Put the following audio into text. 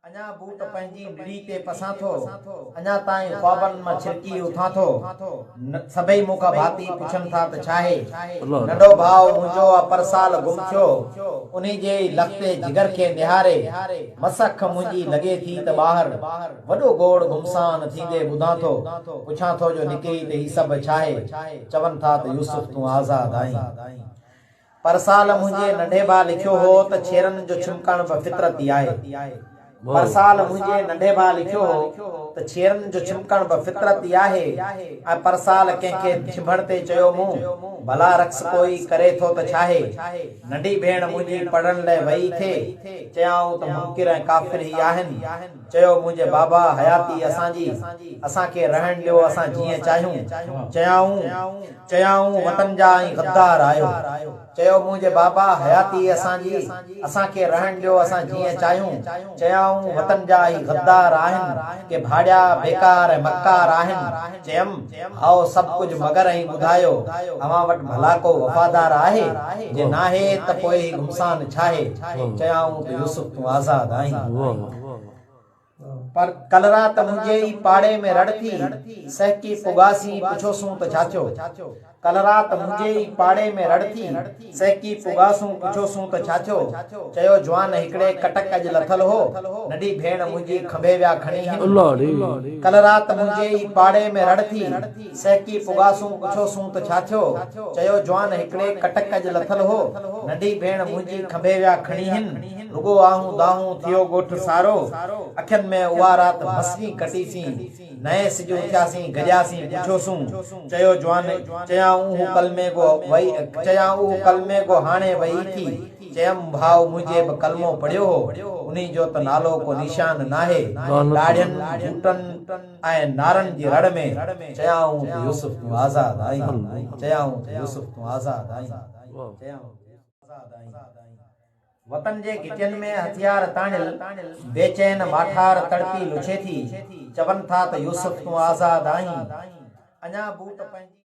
اڃا بوٽ پنهنجي نڙي تي پسان ٿو، اڃا تائين خوابن مان ڇرڪي اٿان ٿو. سڀئي مون کان ڀاتي پڇن ٿا ته ڇاهي؟ ننڍو ڀاء منهنجو آ پرسال گم ٿيو، انهي جي ئي لختي جگر کي نهاري، مس اک منهنجي لڳي ٿي ته ٻاهر وڏو گوڙ گهمسان ٿيندي ٻڌان ٿو. پڇان ٿو جو نڪري ته هي سڀ ڇاهي؟ چون ٿا ته يوسف تون آزاد آهين. پرسال منهنجي ننڍي ڀاء لکيو هو ته ڇيرن جو ڇمڪڻ به فطرتي آهي. پرسال منهنجي ننڍي ڀاء لکيو هو ته ڇيرن جو ڇمڪڻ به فطرتي آهي ۽ پرسال ڪنهن کي ڇنڀڻ تي چيو مون ڀلا رقص ڪوئي ڪري ٿو ته ڇاهي؟ ننڍي ڀيڻ منهنجي پڙهڻ لئه وئي ٿي، چيائون ته منڪر ۽ ڪافر هي آهن. چيو منهنجي بابا حياتي اسان جي، اسان کي رهڻ ڏيو اسان جيئن چاهيون. چيائون. چيائون وطن جا ۽ غدار آهيو. چيو منهنجي بابا حياتي اسان جي، اسان کي رهڻ ڏيو اسان جيئن چاهيون. چيائون وطن جا هي غدار آهن، ڪي ڀاڙيا، بيڪار ۽ مڪار آهن. چيم، هائو سڀ ڪجهه مگر ائين ٻڌايو، اوهان وٽ ڀلا ڪو وفادار آهي؟ جي ناهي ته پوء هي گهمسان ڇاهي؟ چيائون ته يوسف تون آزاد آهين. پر ڪل رات منهنجي ئي پاڙي ۾ رڙ ٿي، سهڪي پڳاسين، پڇوسون ته ڇا ٿيو؟ ڪل رات منهنجي ئي پاڙي ۾ رڙ ٿي، سهڪي پڳاسون، پڇوسون ته ڇا ٿيو؟ چيو جوان هڪڙي ڪٽڪ اڄ لٿل هو، ننڍي ڀيڻ منهنجي کنڀي ويا کڻي هن. ڪل رات منهنجي ئي پاڙي ۾ رڙ ٿي، سهڪي پڳاسون، پڇوسون ته ڇا ٿيو؟ چيو جوان هڪڙي ڪٽڪ اڄ لٿل هو، ننڍي ڀيڻ منهنجي کنڀي ويا کڻي هن. رڳو آهون دانهون ٿيو ڳوٺ سارو، اکين ۾ اها رات مسڻي ڪٽيسين، نئين سج اٿياسين گڏياسين پڇيوسون، چيو جوان، چيائون اهو ڪلمي گو وئي، چيائون اهو ڪلمي گو هاڻي وئي ٿي، چيم ڀاء منهنجي به ڪلمو پڙهيو هو، انهي جو ته نالو ڪو نشان ناهي، ڏاڙهين، بوٽن ۽ نعرن جي رڙ ۾، چيائون ته يوسف تون آزاد آهين، چيائون ته يوسف تون آزاد آهين، چيائون ته يوسف آزاد آهين. وطن جي گهٽين ۾ هٿيار تاڻيل، بيچين ماٺار تڙپي لڇي ٿي، چون ٿا ته يوسف تون آزاد آهين، اڃا بوٽ پنهنجي.